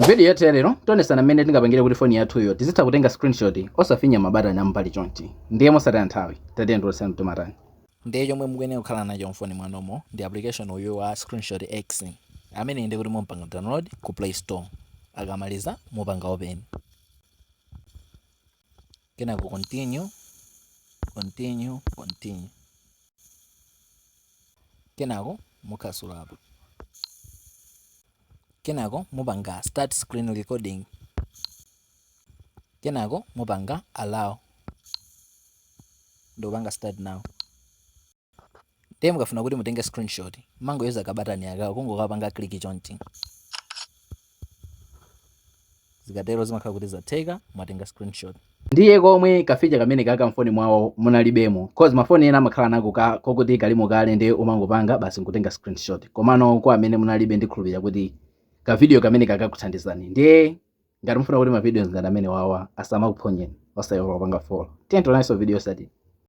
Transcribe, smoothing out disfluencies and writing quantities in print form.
Video yathu ya lero tionesana mmene tingapangire kuti foni yathuyo tizitha kutenga screenshot osafinya mabatani am'mbali chonchi. Ndiye mosataya nthawi, tatiyeni tionesane timatani. Ndiye chomwe mukuyenera kukhala nacho mfoni mwanumo ndi application uyu wa Screenshot X, amene ndi kuti mupanga download ku Play Store. Akamaliza mupanga open, kenako continue, continue, continue, kenako mukhasula apo, kenako mupanga start screen recording, kenako mupanga allow ndikupanga start now. Ndiye mukafuna kuti mutenge screenshot, mangoyuza kabatani aka, kungokapanga click chonchi. Zikatero zimakhala kuti zatheka, mwatenga screenshot. Ndiye komwe ka feature kamene kaka mfoni mwawo munalibemo, cause mafoni ena amakhala nako ka kokuti kalimo kale, ndiye umangopanga basi nkutenga screenshot. Komano kwa amene munalibe, ndikhulupirira kuti ka video kamene kakakuthandizani. Ndiye ngati mufuna kuti ma videos ngati amene wawa asamakuphonyeni, osayiwala kupanga follow. Tiye tionanso video sati.